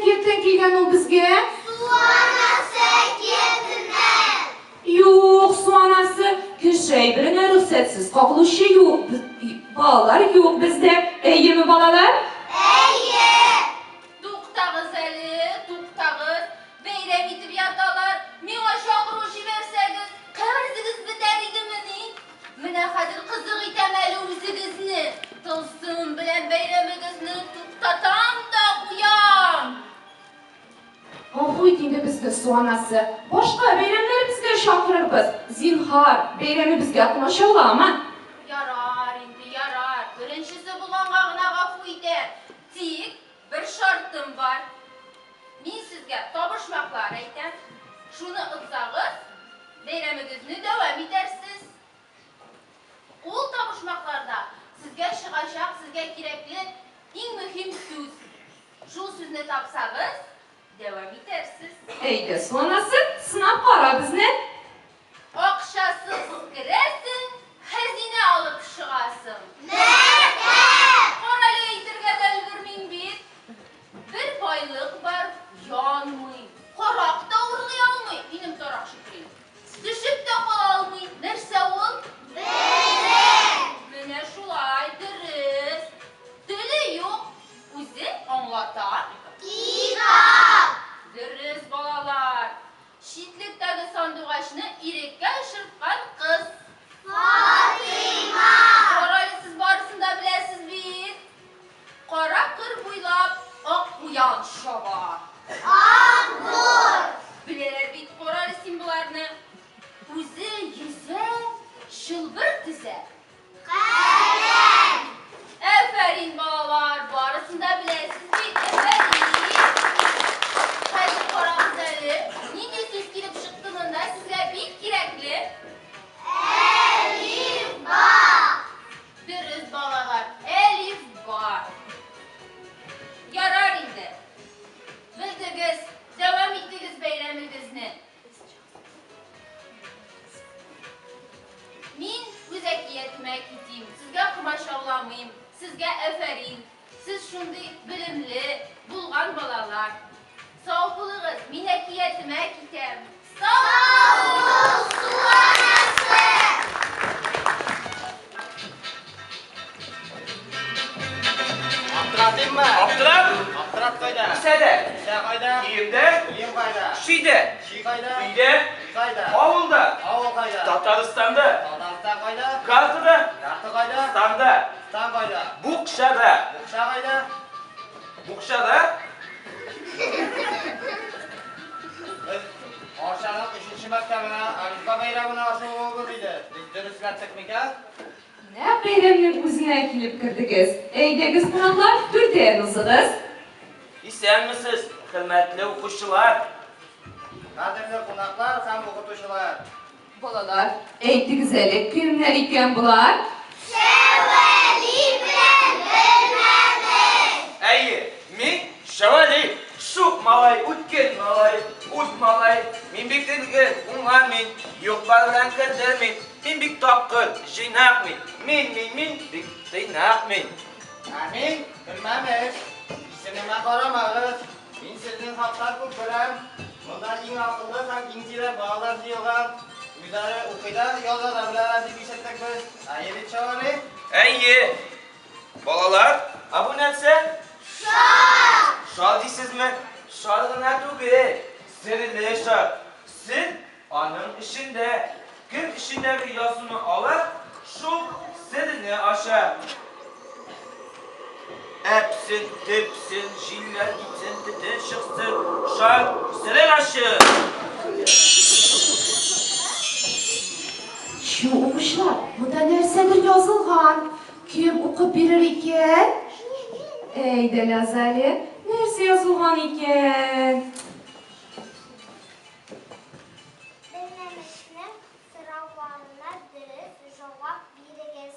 әкияттән килгән ул безгә? Су анасы әкиятеннән. Юк, су анасы, кеше әйберенә рөхсәтсез кагылучы юк. Балалар юк бездә. Әйеме, балалар? Әйе! Туктагыз әле, туктагыз. Бәйрәм итеп яталар. Миңа чакыру җибәрсәгез, кәгазегез бетәр идемени? Менә хәзер кызык итәм әле үзегезне. Тылсым белән бәйрәмегезне туктатам да куям. Гафу ит инде безне, Су анасы. Башка бәйрәмнәребезгә чакырырбыз. Зинһар, бәйрәмебезгә комачаулама. Ярар инде, ярар. Беренчесе булганга гына гафу итәм. Тик бер шартым бар. Мин сезгә табышмаклар әйтәм. Шуны отсагыз, бәйрәмегезне дәвам итәрсез. Ул табышмакларда сезгә чыгачак, сезгә кирәкле иң мөһим сүз. Шул сүзне тапсагыз, дәвам итәрсез. Әйдә, Су анасы, сынап кара безне. Акчасыз керәсең, хәзинә алып чыгасың. Мәктәп! Карале, әйтергә дә өлгермим бит. Бер байлык бар, янмый. Карак та урлый алмый, минем тарак шикелле. Төшеп тә кала алмый. Нәрсә ул? Белем! Менә шулай, дөрес. Теле юк, үзе аңлата. Китап! Дөрес, балалар. Читлектәге сандугачны иреккә очырткан кыз. Фатыйма! Карале, сез барысын да беләсез бит. Кара кыр буйлап ак куян чаба. Акбур! Беләләр бит, карале син боларны. Үзе йөзә, чылбыр тезә. Каләм! Афәрин, балалар, барысын да беләсез бит, афәрин. Хәзер карагыз әле, нинди сүз килеп чыкты монда, сезгә бик кирәкле. Әлифба! Дөрес, балалар, әлифба. Ярар инде. Белдегез, дәвам итегез бәйрәмегезне. Мин үз әкиятемә китим, сезгә комачауламыйм, сезгә афәрин, сез шундый белемле, булган балалар. Сау булыгыз, мин әкиятемә китәм. Сау Сау бул, Су анасы! Аптыратыйммы? Аптырап? Аптырат кайда? Кесәдә. Кесә кайда? Киемдә. Кием кайда? Чөйдә. Чөй кайда? Өйдә. Өй кайда? Авылда. Авыл кайда? Татарстанда. Татарстан кайда? Картада. Карта кайда? Станда. Стан кайда? Букчада. Букча кайда? Букчада. Без Арчаның өченче мәктәбенә Әлифба бәйрәменә ашыгуыбыз иде. Без дөресләттек микән? Нәкъ бәйрәмнең үзенә килеп кердегез. Әйдәгез, кунаклар, түрдән узыгыз. Исәнмесез, хөрмәтле укучылар. Кадерле кунаклар һәм укытучылар. Балалар, әйтегез әле, кемнәр икән болар? Шәвәли белән Белмәмеш! Әйе, мин Шәвәли, шук малай, үткен малай, ут малай. Мин бик өлгер, уңган мин, юк-бар белән кердермим. Мин бик тапкыр, җыйнак мин. Мин, мин, мин, бик тыйнак мин. Ә мин Белмәмеш. Исемемә карамагыз. Мин сезнең хакта күп беләм. Монда иң акыллы һәм иң зирәк балалар җыелган. Үзләре укый да, яза да беләләр дип ишеттек без. Әйе бит, Шәвәли? Әйе. Балалар, ә бу нәрсә? Шар! Шар дисезме? Шар гына түгел, серле шар. Сер аның эчендә. Кем эчендәге язуны ала, шул серне ача. Әпсен, төпсен, җилләр китсен, төтен чыксын, шар серен ачсын! Чү, укучылар, монда нәрсәдер язылган. Кем укып бирер икән? Әйдә, Лязалия, нәрсә язылган икән? Белмәмешнең сорауларына дөрес җавап бирегез.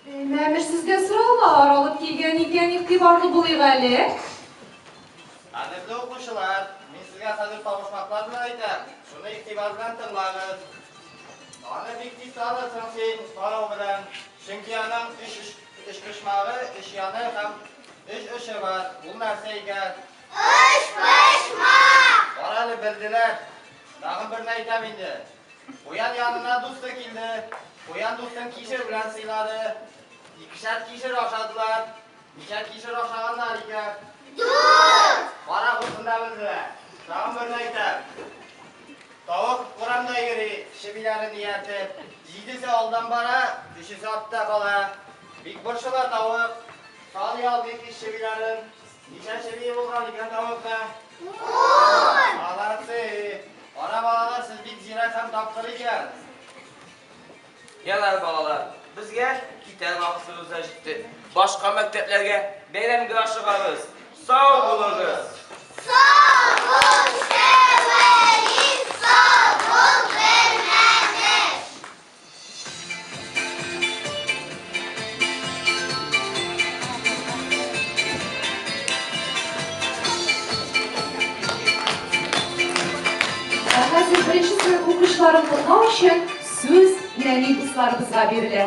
Белмәмеш сезгә сораулар алып килгән икән, игътибарлы булыйк әле. Кадерле укучылар, мин сезгә хәзер табышмаклар белән әйтәм. Шуны игътибар белән тыңлагыз. Аны бик тиз танырсың син карау белән. Чөнки аның өч өчпочмагы, өч яны һәм өч очы бар. Ул нәрсә икән? Өчпочмак! Кара әле, белделәр. Тагын берне әйтәм инде. Куян янына дусты килде. Куян дустын кишер белән сыйлады. Икешәр кишер ашадылар. Ничә кишер ашаганнар икән? Дүрт! Кара, бусын да белделәр. Тагын берне әйтәм. Тавык урамда йөри, чебиләрен ияртеп. Җидесе алдан бара, өчесе артта кала. Бик борчыла тавык. Саный алмый ич чебиләрен. Ничә чебие булган икән тавыкта? Ун! Молодцы! Ара, балалар, сез бик зирәк һәм тапкыр икән. Ярар, балалар, безгә китәр вакытыбыз да җитте. Башка мәктәпләргә бәйрәмгә ашыгабыз. Сау булыгыз! Сау бул, Шәвәли, сау бул, Белмәмеш! Ә хәзер беренче сыйныф укучыларын котлау өчен сүз нәни дусларыбызга бирелә.